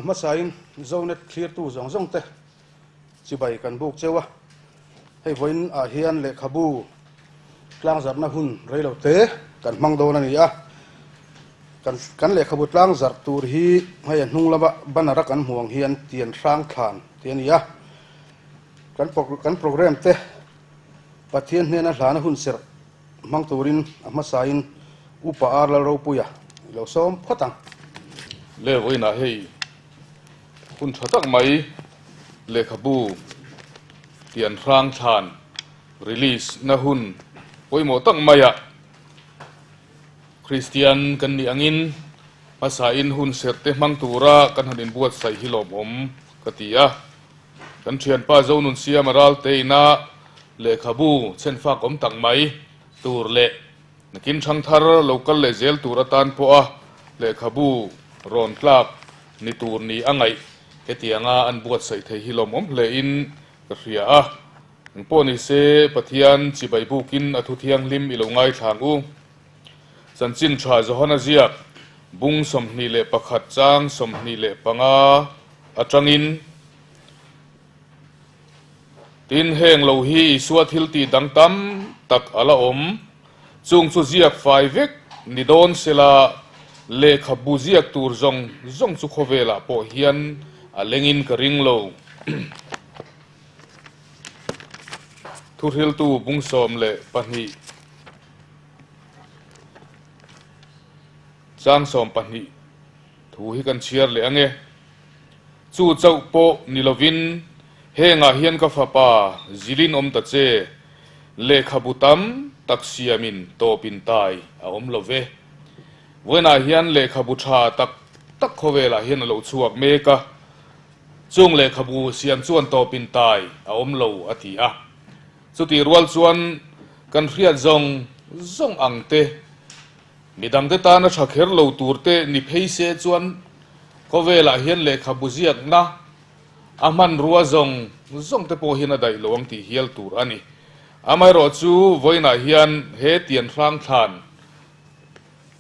A hmasain Zonet thlirtu zawng zawng te chibai kan buk cheu a, hei vawiin ah hian lehkhabu tlangzarhna hun reilo te kan hmang dawn a ni a. Kan kan lehkhabu tlangzarh tur hi hei a hnung lama banner a kan hmuh ang hian Tian Hrang Thlan tih a ni a. Kan kan programme te Pathian hnena hlana hun serh hmang turin a hmasain Upa Ar Lalropuia i lo sawm phawt ang. Le vawiinah hei hun tha tak mai lehkhabu Tian Hrang Thlan release na hun pawimawh tak maiah Kristian kan nih angin hmasain hun serhte hmang tura kan han inbuatsaih hi lawmawm ka ti a. Kan thianpa Zonunsiama Ralteina lehkhabu chhenfak awm tak mai tur leh nakin thangthar lo kal leh zel tur atan pawha lehkhabu rawn tlak ni tur ni a ngaih hetianga an buatsaih thei hi lawmawm hlein ka hria a. Engpawh ni se Pathian chibai bukin a thu thianghlim i lo ngaithlang u. Chanchin tha Johana ziak bung 21 chang 25 atangin Tin, heng lo hi Isua thil tih dang tam tak a la awm. Chung chu ziak fai vek ni dawn sela, lehkhabu ziak tur zawng zawng chu khawvelah pawh hian a lengin ka ring lo. Thuhriltu bung 12 chang 12 thu hi kan chhiar leh ang e. Chu chauh pawh ni lovin hengah hian ka fapa zilin awm ta che, lehkhabu tam tak siamin tawpin tai a awm lo ve. Vawiinah hian lehkhabu tha tak tak khawvelah hian a lo chhuak mek a, chung lehkhabu siam chuan tawpin tai a awm lo a ti a. Chutih rual chuan kan hriat zawng zawng ang te, Midangte tana tha kher lo turte ni phei se chuan khawvelah hian lehkhabu ziakna a hmanrua zawng zawng te pawh hian a daih lo ang tih hial tur a ni. Amaherawh chu vawiinah hian he Tian Hrang Thlan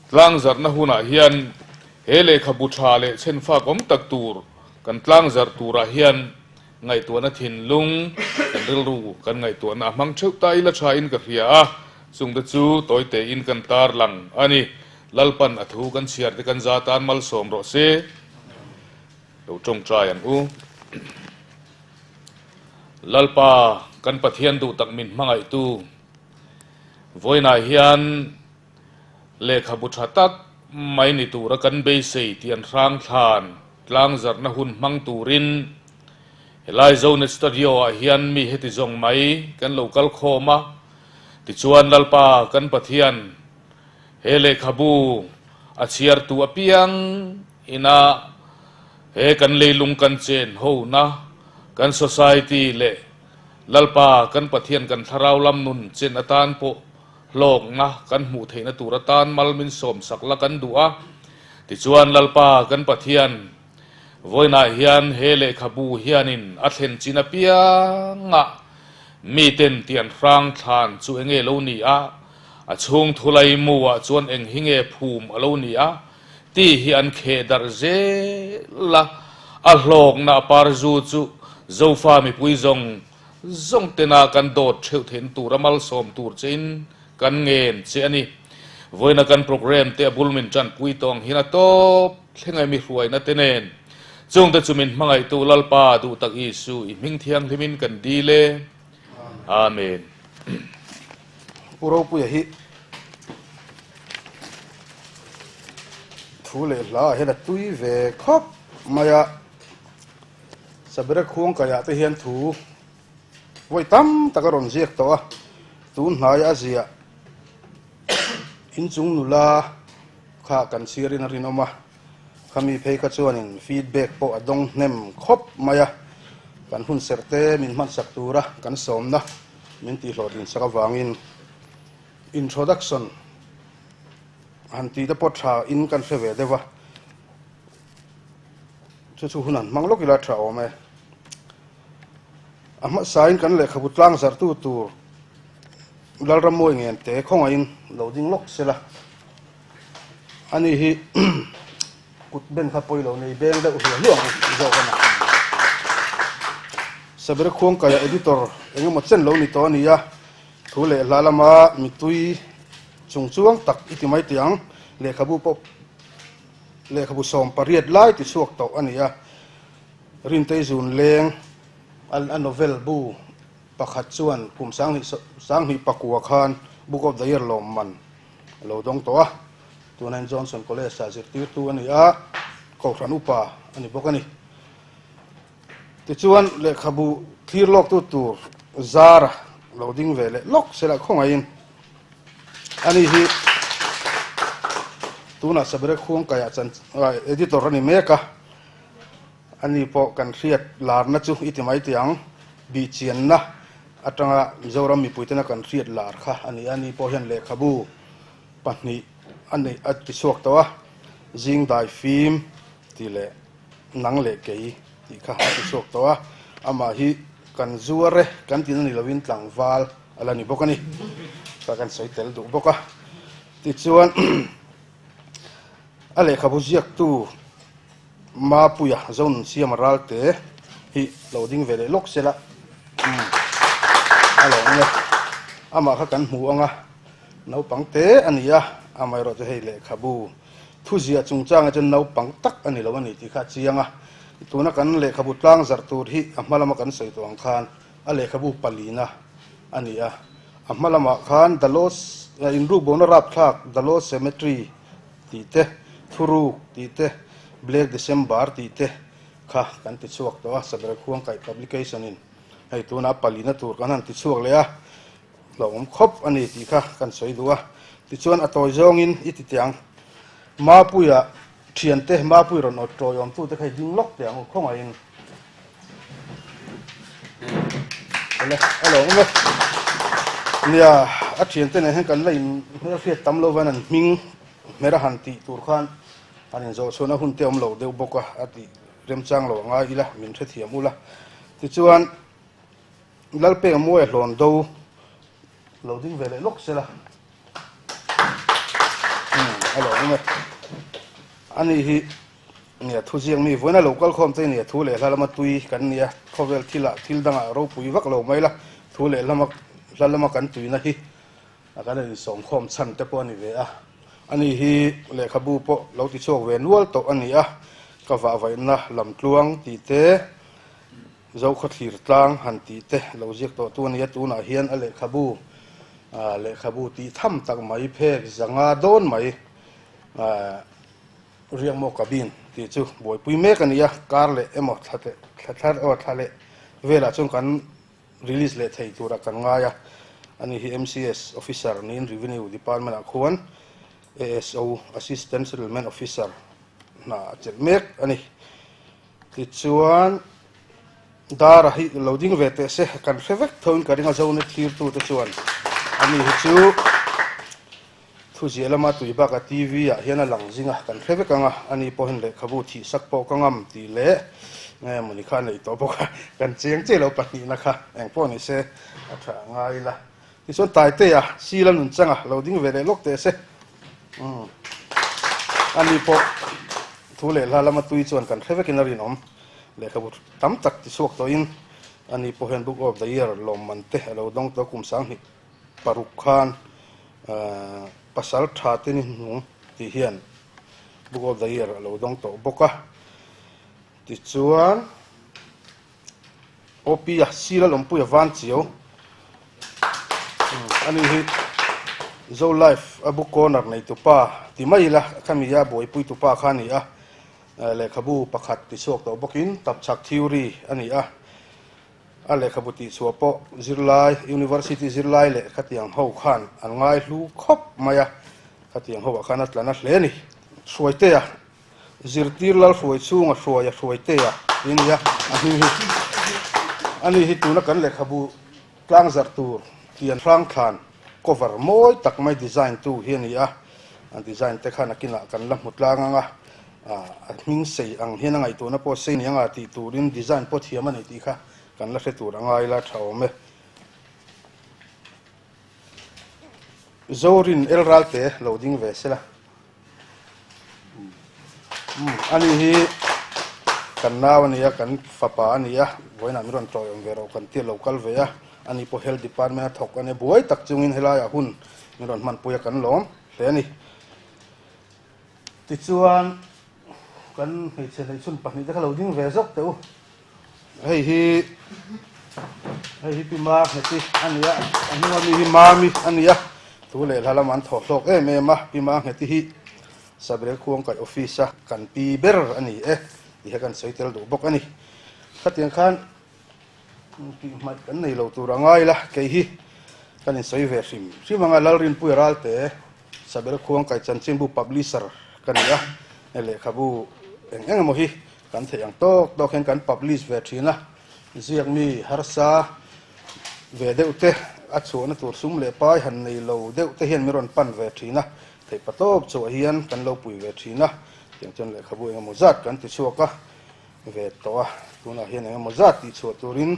tlangzarhna hunah hian he lehkhabu tha leh chhenfak awm tak tur kan tlangzarh turah hian Ngaihtuahna thinlung, kan rilru kan ngaihtuahna a hmang theuh ta ila thain ka hria a, chungte chu tawi tein kan tar lang a ni. Lalpan a thu kan chhiar te kan za tan malsawm rawh se. Lo tawngtai ang u. Lalpa, kan Pathian duh tak min hmangaihtu, vawiinah hian lehkhabu tha tak mai ni tura kan beisei tih an hrang thlan tlangzarhna hun hmang turin helai Zonet Studio ah hian mi heti zawng mai kan lo kal khawm a. Tichuan Lalpa kan Pathian he lehkhabu a chhiartu apiang ina he kan leilung kan chen hona kan society leh Lalpa kan Pathian kan thlarau lam nun chen atan pawh Hlawkna kan hmuh theihna tur atan mal min sawmsak la kan duh a. Tichuan Lalpa kan Pathian, vawiinah hian he lehkhabu hianin a thlen chin apiangah miten tian hrang thlan chu enge lo ni a, a chhung thulai mu ah chuan eng hi nge phum a lo ni a tih hi an kheh darh zel a, a hlawkna a parzu chu Zofa mipui zawng Zawng tena kan dawt theuh theihna tur a malsawm tur chein kan ngen che a ni. Vawiina kan programme te a bul min tanpui tawh ang hian a tawp thleng a mi hruaina te nen. Chungte chu min hmangaihtu Lalpa duh tak Isu i hming thianghlimin kan dil e. Amen. Pu Ropuia hi thu leh hla ah hian a tui ve khawp mai a. Sabira khuang kaiah te hian thu vawi tam tak a rawn ziak tawh a, tun hnaia a ziah inchung nula kha kan chhiarin a rinawm a, khami phei kha chuanin feedback pawh a dawng hnem khawp mai a, kan hun serh te min hmansak tura kan sawmna min tihhlawhtlin sak avangin introduction han tih te pawh tha in kan hre ve deuh a. Chu chu hun an hmang lawk ila tha awm e. A hmasain kan lehkhabu tlang zarhtu tur Lalrammawi Ngente khawngaihin lo ding lawk sela. Ani hi Kut ben kha pawi lo nei beng deuh hluah hluah ang zawk a ni. Sabere Khuangkaia editor eng emaw chen lo ni tawh a ni a, thu leh hla lama mitui chung chuang tak i ti mai teh ang, lehkhabu pawh lehkhabu 18 lai ti chhuak tawh a ni a, Rintei Zun Leng a novel bu pakhat chuan kum 2009 khan Book of the Year lawmman a lo dawng tawh a. Tunain Johnson College-ah zirtirtu a ni a, Kohhran upa a ni bawk a ni. Tichuan, lehkhabu thlir lawktu tur zara lo ding ve leh lawk sela khawngaihin ani hi tunah Sabere Khuangkaiah chan editor a ni mek a, ani pawh kan hriat larna chu i ti mai teh ang, bihchianna atanga Mizoram mipuitena kan hriat lar kha a ni a, ani pawh hian lehkhabu 2 a neih a ti chhuak tawh a, zing dai fim tih leh nang leh kei tih kha a ti chhuak tawh a, amah hi kan zuar e kan tihna ni lovin tlangval a la ni bawk a ni, kha kan sawi tel duh bawk a. Tichuan a lehkhabu ziaktu Mapuia Zonunsiama Ralte hi lo ding ve leh lawk sela a lo awm e, amah kha kan hmu ang a. Naupang te a ni a, amaherawh chu hei lehkhabu thuziah chungchangah chuan naupang tak a ni lo a ni tih kha a chiang a. Tuna kan lehkhabu tlang zarh tur hi a hma lama kan sawi tawh ang khan a lehkhabu palina a ni a. A hma lamah khan The Lost, Inrukbona Rapthlak, The Lost Cemetery tih te, Thuruk tih te, Black December tih te kha kan ti chhuak tawh a, Sabera Khuangkaih Publication in hei tuna a palina tur kan han ti chhuak leh a. Hlauhawm khawp a ni tih kha kan sawi duh a, tichuan a tawi zawngin i ti teh ang. Mapuia thiante, Mapui rawn awt tawiawmtute kha i ding lawk teh ang u khawngaihin. Awle, a lo awm e. Nia, a thiante nen hian kan la in hmelhriat tam lo van an hming hmer a han tih tur khan han inzawh chhuahna hun te awm lo deuh bawk a, a tih remchang lo a ngai ila, min hrethiam ula. Tichuan. Lalpeng Muaia hlawn do lo ding ve leh lawk sela. Umm a lo awm e. Ani hi nia thu ziak mi vawiin a lo kal khawm te nia thu leh hla lama tui kan nia khawvel thilah thil dangah ropui vak lo mai la thu leh hlama hla lama kan tuina hi a kan insawm khawm chhan te pawh a ni ve a. Ani hi lehkhabu pawh lo ti chhuak ve nual tawh a ni a, ka vahvaihna lamtluang tih te, Zokhawthlir tlang han tih te lo ziak tawh tu a nia, tunah hian a lehkhabu lehkhabu tih tham tak mai phek zanga dawn mai Riakmaw Cabin tih chu buaipui mek a nia, kar leh emaw thla thla thlar emaw thla leh velah chuan kan release leh thei turah kan ngai a, ani hi MCS officer niin Revenue Department ah khuan ASO Assistant Settlement Officer hna a chelh mek a ni. Tichuan, Dara hi lo ding ve teh se, kan hre vek thoin ka ring a, Zone thlirtute chuan ani hi chu thuziah lama tui baka TV ah hian a lang zing a, kan hre vek ang a, ani pawhin lehkhabu thihsak pawh ka ngam tih leh nge mawni kha a nei tawh bawk a, kan chiang chiah lo pahnihna kha eng pawh ni se a tha ngai ila. Tichuan Taitea Sila nunchanga lo ding ve leh lawk teh se. Umm. Ani pawh thu leh hla lama tui chuan kan hre vekin a rinawm. Lehkhabu tam tak ti chhuak tawhin ani pawh hian Book of the Year lawmman te a lo dawng tawh kum 26 khan Pasal Tha te ni hnung tih hian Book of the Year a lo dawng tawh bawk a. Tichuan. OP a Sila Lawmpuia van chiau ani hi Zo Life a book corner nei tupa ti mai ila khami a buaipui tupa kha a ni a, lehkhabu pakhat ti chhuak tawh bawkin tapchhak theory a ni a, a lehkhabu tih chhuah pawh zirlai university zirlai leh khatiang ho khan an ngai hlu khawp mai a, khatiang ho ah khan a tla na hle a ni. Hruaitea Zirtir lal hruai chhunga hruai a hruai te a ti nia a hming hi. Ani hi tuna kan lehkhabu tlang zarh tur tian hrang thlan cover mawi tak mai design tu hi a ni a, a design te khan a kinah kan la hmu tlang ang a, a hming sei ang hian a ngaihtuahna pawh sei ni anga tih turin design pawh thiam a ni tih kha kan la hre tur a ngai la tha awm e. Zorin El Ralte lo ding ve sela. Ani hi kan nau a ni a, kan fapa a ni a, vawiinah min rawn tawiawm ve rawh kan tia lo kal ve a, ani pawh Health Department a thawk a nia, buai tak chungin helaiah hun min rawn hmanpui a kan lawm hle a ni. Tichuan kan hmeichhe hleichhun pahnihte kha lo ding ve zawk teh u. Hei hi hei hi Pi Mahngeti a ni a, a hnunga mi hi Mami a ni a, thu leh hla lam an thawh hlawk em em a, Pi Mahngeti hi Sabrel Khuangkaih Office a kan pi ber a ni e tih hi kan sawi tel duh bawk a ni. Khatiang khan tih hmaih kan nei lo tur a ngai la, kei hi kan insawi ve hrim hrim ang a, Lalrinpuia Ralte Sabrel Khuangkaih Chanchinbu Publisher ka ni a, lehkhabu eng eng emaw hi Kan theih ang tawk tawk hian kan publish ve thin a, ziak mi harsa ve deuh te, a chhuahna tur sum leh pai han nei lo deuh te hian min rawn pan ve thin a, theih pa tawp chhuah hian kan lo pui ve thin a, tiang chuan lehkhabu engemaw zat kan ti chhuak a ve tawh a, tunah hian engemaw zat tih chhuah turin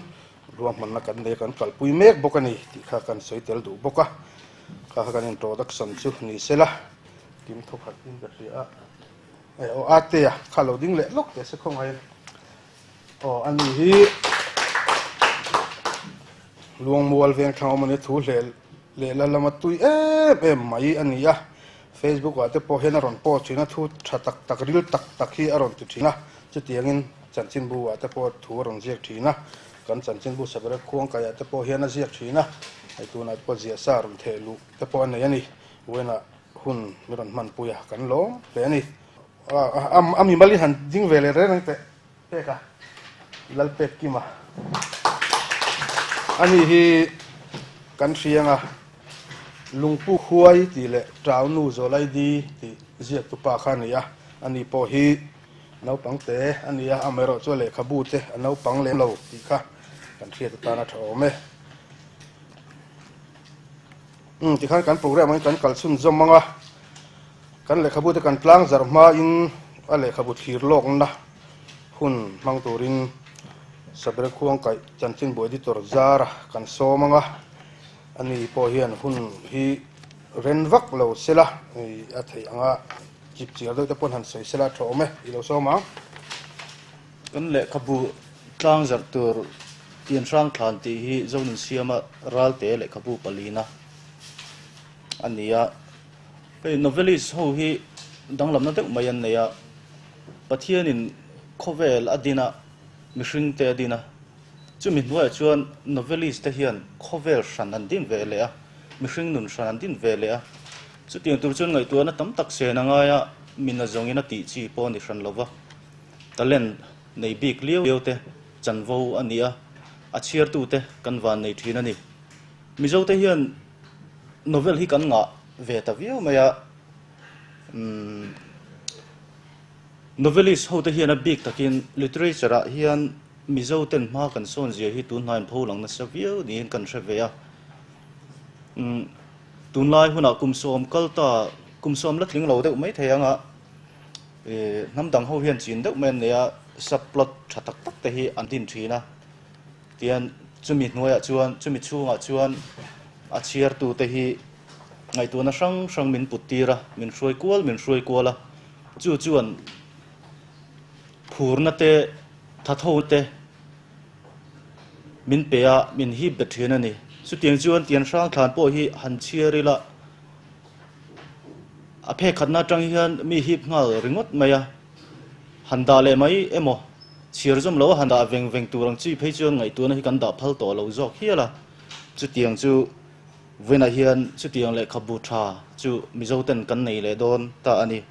ruahmanna kan nei a, kan kalpui mek bawk a ni tih kha kan sawi tel duh bawk a, kha kha kan introduction chu ni sela, kim thawkhat in ka hria a. Eh aw Atea kha lo ding leh lawk teh se khawngaih in. Aw ani hi Luangmual veng thlang awm a nia thu hleh leh la lama tui em em mai a ni a. Facebook ah te pawh hian a rawn post thin a, thu tha tak tak ril tak tak hi a rawn ti thin a. Chutiangin chanchinbu ah te pawh thu a rawn ziak thin a, kan chanchinbu Saberek Khuangkai ah te pawh hian a ziak thin a. Hei tunah te pawh ziahsa rawn theh luh te pawh a nei a ni. Vawiinah Hun mi rawn hmanpui a, kan lawm hle a ni. A mimal in han ding ve leh reng reng teh pek a, Lalpek Kima. Ani hi kan hriang a, Lungpu Huai tih leh Tau Nu Zawlaidi tih ziaktu pa kha a ni a, ani pawh hi naupang te a ni a, amaherawh chu a lehkhabu te a naupang lem lo tih kha kan hriat atana tha awm e. Umm tikhan kan program angin kan kal chhunzawm ang a, kan lehkhabu te kan tlang zarh hmain a lehkhabu thlir lawkna hun hmang turin Sabre Khuangkaih chanchinbu editor Zara kan sawm ang a, ani pawh hian hun hi ren vak lo sela a theih ang a, chip chiar deuh te pawn han sawi sela a tha awm e, i lo sawm ang. Kan lehkhabu tlang zarh tur Tianhrang Thlan tih hi Zonunsiama Ralte lehkhabu palina a ni a. Hei novelist ho hi danglamna deuh mai an nei a, Pathianin khawvel a din a, mihringte a din a, chumi hnuaiah chuan novelist te hian khawvel hran an din ve leh a, mihring nun hran an din ve leh a. Chutiang tur chuan ngaihtuahna tam tak sen a ngai a, mina zawngin a tih chi pawh a ni hran lo va. Talent nei bik liau liau te chanvo a ni a, a chhiartu te kan van nei thin a ni. Mizo te hian novel hi kan ngah ve ta viau mai a, umm novelist ho te hian a bik takin literature ah hian Mizo ten hma kan sawn zia hi tun hnaiin pho lang nasa viau niin kan hre ve a. Umm tunlai hunah kum sawm kal ta, kum sawm la tling lo deuh mai thei ang a, Hnam dang ho hian chin deuh mai an nei a, sub plot tha tak tak te hi an din thin a, tian chumi hnuaiah chuan chumi chhungah chuan a chhiartu te hi ngaihtuahna hrang hrang min put tir a, min hruai kual min hruai kual a, chu chuan phurna te thatho te min pe a, min hip bet thin a ni. Chutiang chuan tian hrang thlan pawh hi han chhiar ila. A phek khatna atang hian mi hip nghal ringawt mai a, han dah leh mai emaw chhiar zawm lo a han dah veng veng tur ang chi phei chuan ngaihtuahna hi kan dah phal tawh lo zawk hial a, chutiang chu vawiinah hian chutiang lehkhabu tha chu Mizo ten kan nei leh dawn ta a ni.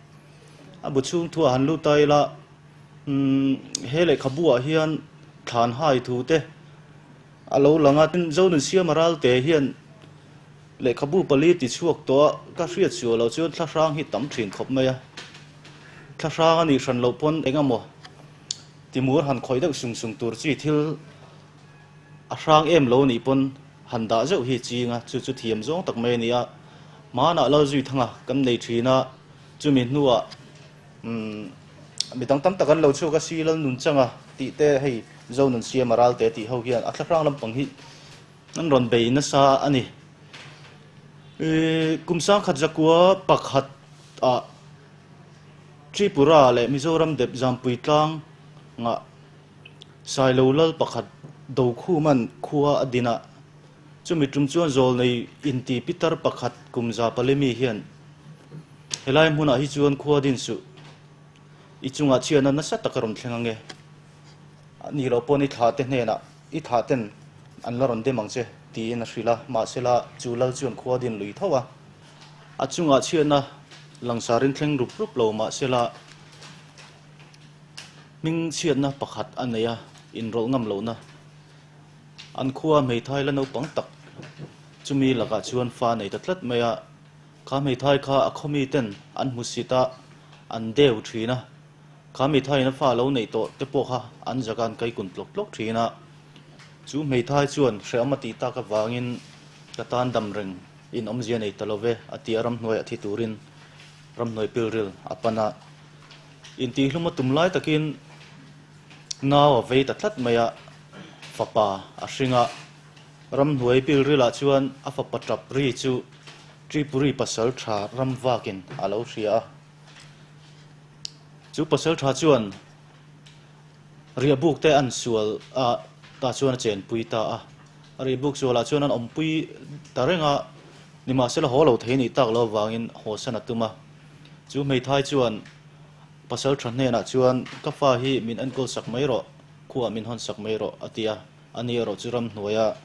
A bu chhung thuah han lut ta ila, umm he lehkhabu ah hian thlan hai thu te a lo lang a, tin Zonunsiama Ralte hian Lehkhabu pali ti chhuak tawh a, ka hriat suah loh chuan thlahrang hi tam thin khawp mai a. Thlahrang a nih hran loh pawn eng emaw timur han khawih deuh sung sung tur chi thil a hrang em lo nih pawn han dah zeuh hi ching a, chu chu thiam zawng tak mai a ni a. Hmanah Lalzuithanga kan nei thin a, chumi hnuah umm mi dang tam tak an lo chhuak a, Si Lalnunchanga tih te hei Zonunsiama Ralte tih ho hian a thlahrang lampang hi An rawn bei nasa a ni. Kum sangkhat zakua pakhat ah Tripura leh Mizoram dep Zampui tlang ngah Sailo lal pakhat Dokhuman khua a din a, chumi tum chuan zawlnei inti pitar pakhat kum za palimi hian helai hmunah hi chuan khua din suh i chungah chhiatna nasa tak a rawn thleng ange, a nih loh pawn i thlah te hnenah i thlah ten an la rawn dem ang che tiin a hrilh a, mahsela chu lal chuan khua din lui tho a. A chungah chhiatna langsarin thleng rup rup lo mahsela hming chhiatna pakhat a nei a, inrawlh ngam lohna. An khua hmeithai la naupang tak chumi lakah chuan fa nei ta tlat mai a, kha hmeithai kha a khawmi ten an hmu sit a, an deu thin a, kha hmeithaiin a fa lo neih tawh te pawh kha an zaka an kaikun tlawk tlawk thin a, chu hmeithai chuan hrehawm a tih tak avangin ka tan dam reng. In awmzia nei ta lo ve, a ti a, ramhnuaiah thi turin ramhnuai pilril a pan a. Intihhlum a tum lai takin nau a vei ta tlat mai a, fapa a hring a. Ramhnuai pilrilah chuan a fapa tap ri chu Tripuri pasal tha ram vakin a lo hria a. Chu pasal tha chuan Riahbuk te an sual a, tah chuan a chenpui ta a. A riahbuk sualah chuan an awmpui ta reng a, nimahsela haw lo thei nih tak lo avangin haw san a tum a. Chu hmeithai chuan pasal tha hnenah chuan, Ka fa hi min enkawl sak mai rawh, khuaah min hawn sak mai rawh, a ti a. Ani erawh chu ramhnuaia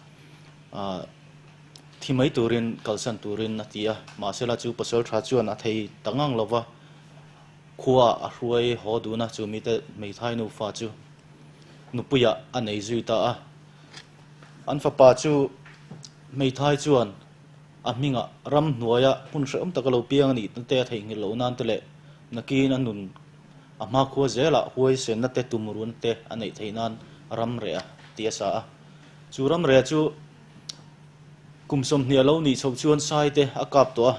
thi mai turin kalsan turin a ti a. Mahsela chu pasal tha chuan a thei ta ngang lo va. Khua a hruai haw dun a, chu mite hmeithai nufa chu nupuiah a nei zui ta a. An fapa chu hmeithai chuan a hmingah ramhnuaia hmun hrehawm taka lo piang a nih te a theihnghilh loh nan te leh nakin a nun a hmakhua zelah huaisenna te tumruhna te a neih theih nan ramreh a ti a sa a. Chu ramreh chu kum 20 a lo nih chhoh chuan sai te a kap tawh a.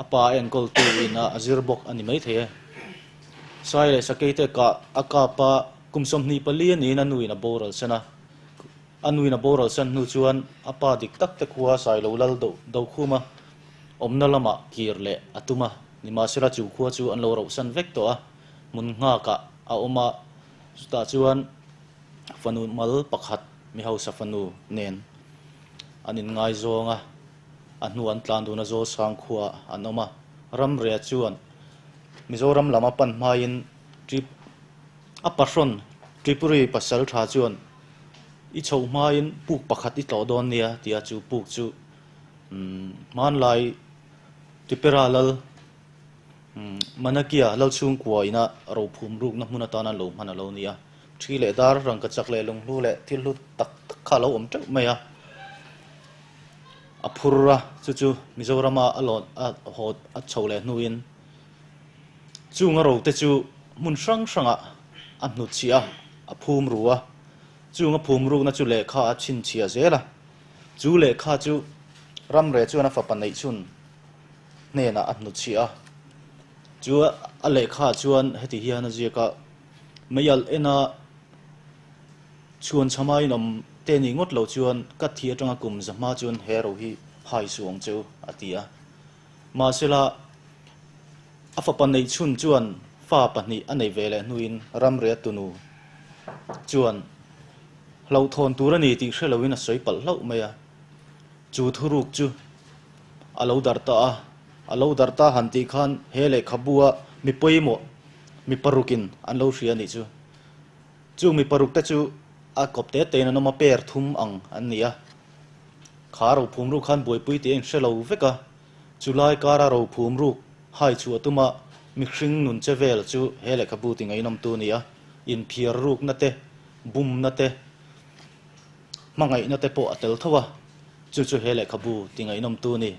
A pa a enkawltu in a a zir bawk a ni maithei e. Sai leh Sakei te kah a kap a, kum 24 a niin a nuin a boral san a. A nuin a boral san hnu chuan a pa dik tak te khua Sailo lal do Dokhuma awmna lamah kir leh a tum a. Nimahsela chu khua chu an lo rohsan vek tawh a, hmun nghakah a awm a, chutah chuan fanu mal pakhat mi hausa fanu nen an inngaizawng a. A hnu an tlan dun a Zawlsang khua an awm a, Ramria chuan Mizoram lam a pan hmain Trip a pahrawn Tripuri pasal tha chuan i chhoh hmain puk pakhat i tlawh dawn nia tia chu puk chu hmanlai Tripura lal Manakia lal chhungkua ina rophum rukna hmun atana lo hman a lo ni a. Thi leh dar rangkachak leh lunghlu leh thil hlu tak tak kha a lo awm teuh mai a. A phur a, chu chu Mizorama a lawn a haw a chho leh hnuin chung a rote chu hmun hrang hrangah a hnutchhiah a, a phum ru a. Chung a phum rukna chu lehkha a chhinchhiah zel a. Chu lehkha chu Ramre chuan a fapa neihchhun hnenah a hnutchhiah a. Chu a lehkha chuan heti hian a ziak a, Meialh ena Chhuan chhama in awm te nih ngawt lo chuan ka thi atanga kum za hma chuan he ro hi hai suh ang che u, a ti a. Mahsela, a fapa neih chhun chuan fa pahnih a nei ve leh hnuin ramria tunu chuan hlauhthawn tur a ni tih hre loin a sawi palh hlauh mai a. Chu thuruk chu a lo darh ta a, a lo darh ta han tih khan he lehkhabua mi pawimawh mi parukin an lo hria a nih chu. Chung mi paruk te chu a kawp te tein an awm a, per thum ang an ni a. Kha rophum ruk khan buaipui tih a inhre lo vek a, chulai kara rophum ruk hai chhuah tuma mihring nun che vel chu he lehkhabu ti ngaihnawmtu a ni a, inphiar rukna te, bumna te, hmangaihna te pawh a tel tho a, chu chu he lehkhabu ti ngaihnawmtu a ni.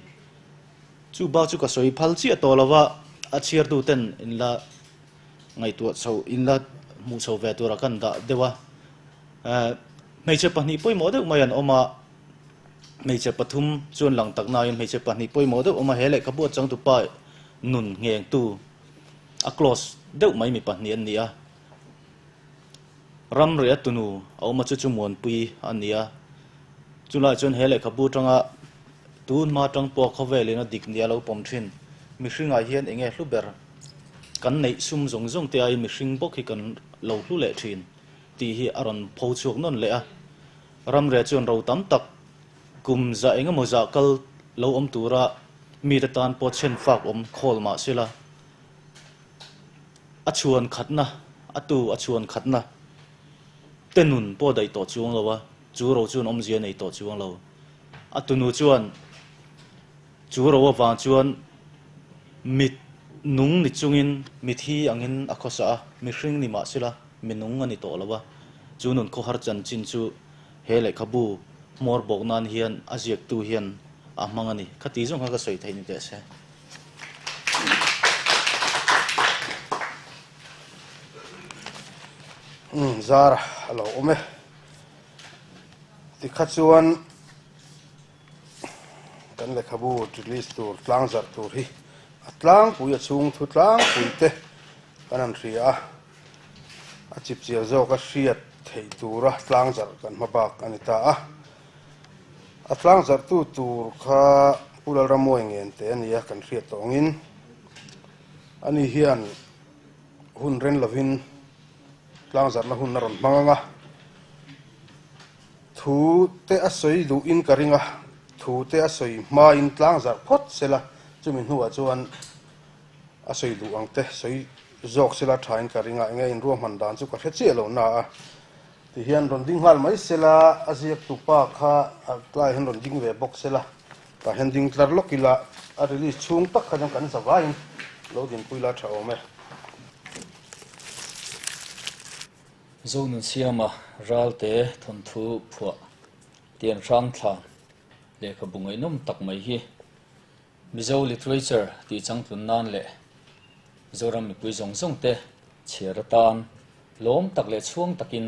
Chu bak chu ka sawi phal chiah tawh lo va, a chhiartuten in la. Ngaihtuah chho in la hmuh chho ve tura kan dah deuh a. Hmeichhe pahnih pawimawh deuh mai an awm a, hmeichhe pathum chuan lang tak nain hmeichhe pahnih pawimawh deuh awm a, he lehkhabu a changtupa nun nghengtu a close deuh mai mi pahnih an ni a. Ramria tunu a awm a chu chu Muanpui a ni a. Chulaiah chuan he lehkhabu atanga tun hma atang pawh khawvelin a dik nia lo pawm thin mihringah hian eng nge hlu ber? Kan neih sum zawng zawng te aiin mihring bawk hi kan lo hlu leh thin tih hi a rawn pho chhuak nawn leh a. Ramria chuan ro tam tak kum za eng emaw zah kal lo awm tura mite tan pawh chhen fak awm khawl mah sela a chhuan khatna a tu a chhuan khatna te nun pawh daih tawh chuang lo a, chu ro chuan awmzia nei tawh chuang lo. A tunu chuan Chu ro avang chuan mit nung ni chungin mithi angin a khawsa a, mihring ni mahsela mi nung a ni tawh lo a. Chu nun khawhar chanchin chu he lehkhabu hmawr bawk nan hian a ziaktu hian a hmang a ni. Khati zawng kha ka sawi theih ni teh se. Umm zar a lo awm e. Tikha chuan. Kan lehkhabu release tur tlangzarh tur hi a tlangpui a chhung thu tlangpui te kan han hria a, a chipchiar zawk a hriat theih tura tlangzarh kan hma bak a ni ta a. A tlangzarh tu tur kha Pu Lalramuai ngen te a ni a, kan hriat tawh angin ani hian hun ren lovin tlangzarhna hun a rawn hmang ang a. Thu te a sawi duhin ka ring a, thu te a sawi hmain tlang zarh phawt sela, chumi hnuah chuan a sawi duh ang te sawi zawk sela thain ka ring a, enge inruahman dan chu ka hre chiah lo na a, tihian rawn ding nghal mai sela, a ziaktu pa kha a tlaiah hian rawn ding ve bawk sela, tah hian ding tlar lawk ila a release chhung tak kha chuan kan zavaiin lo dinpui la tha awm e. Zonunsiama Ralte thawnthu phuah Tian Hrang Thlan lehkhabu ngaihnawm tak mai hi Mizo literature tih changtlun nan leh Zoram mipui zawng zawng te chhiar atan lawm tak leh chhuang takin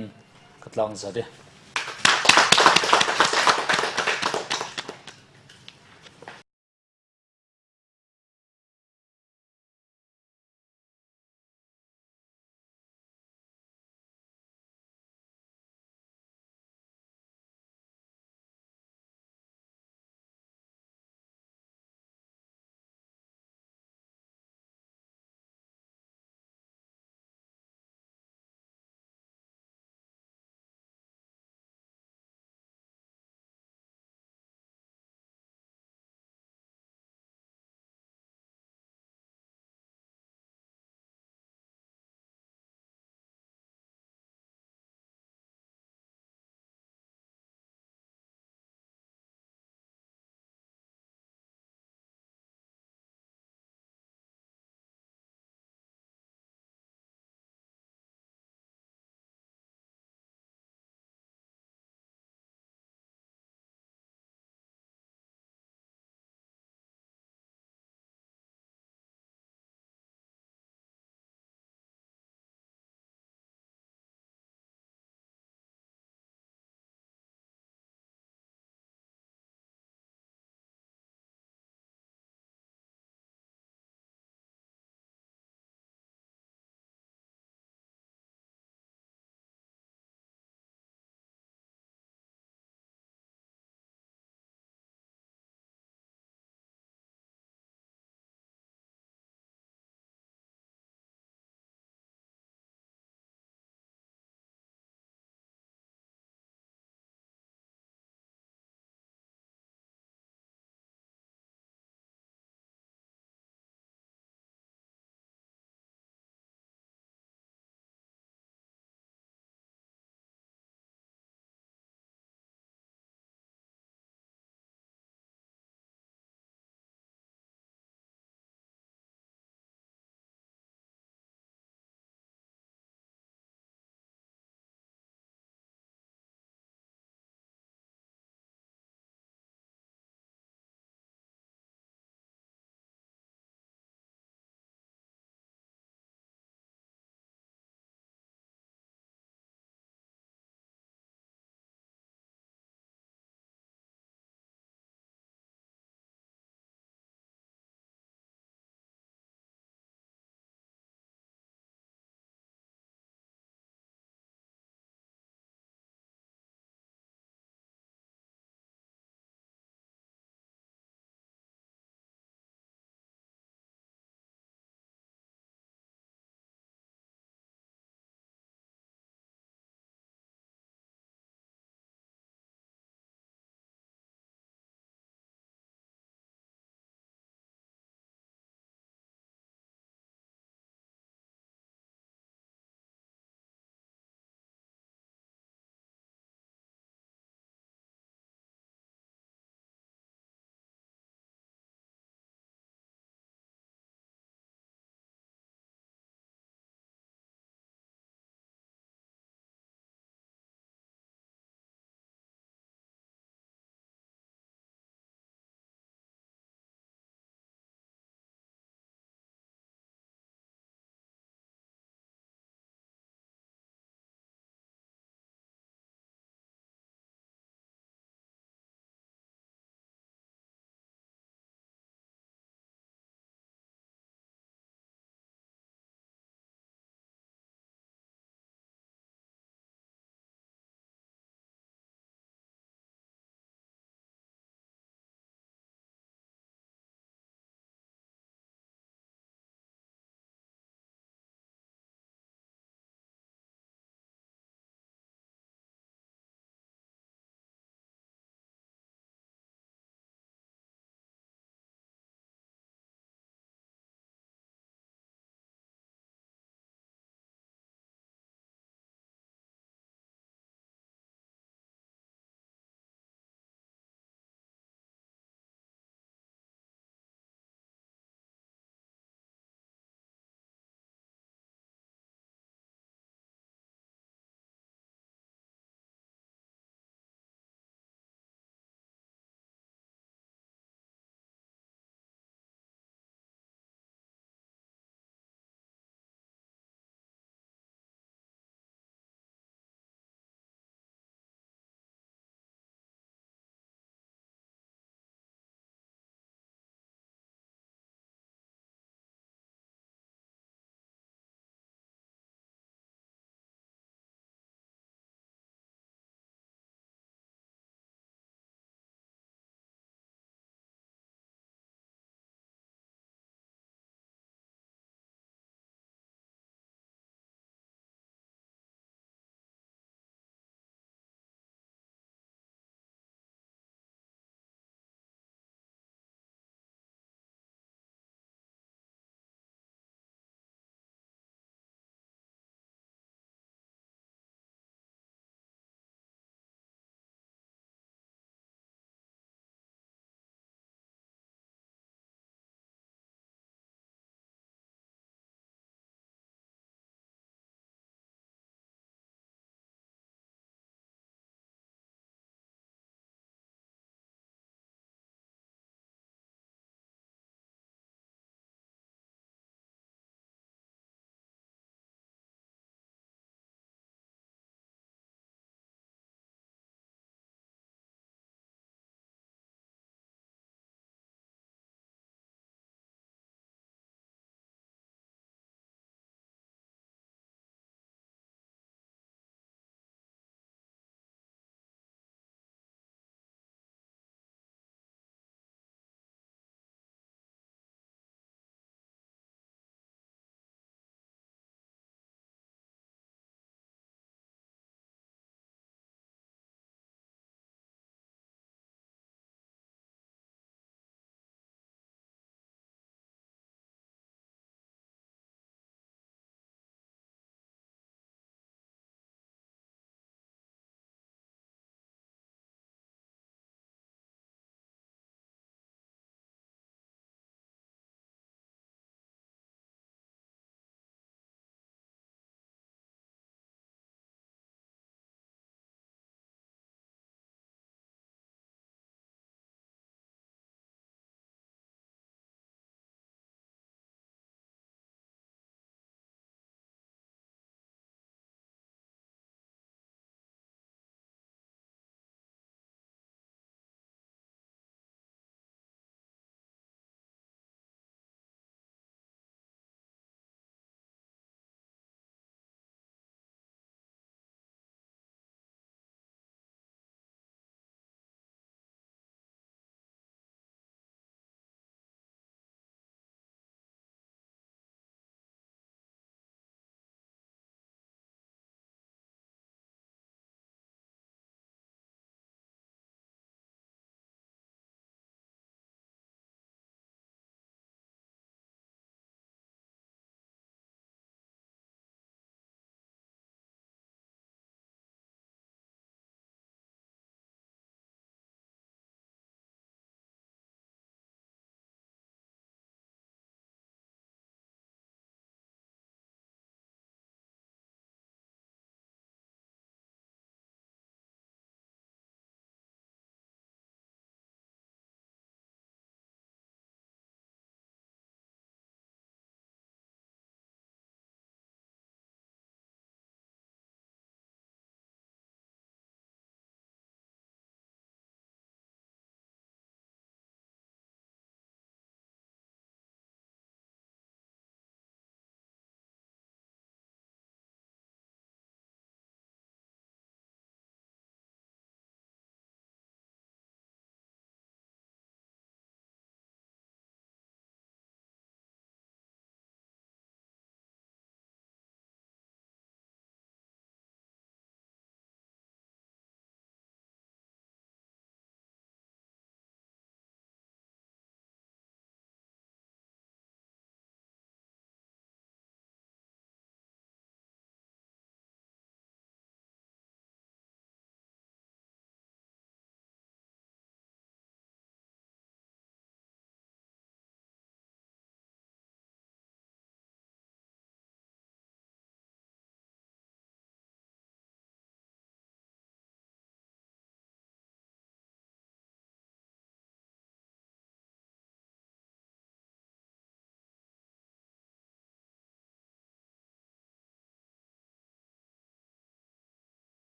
ka tlang zat e.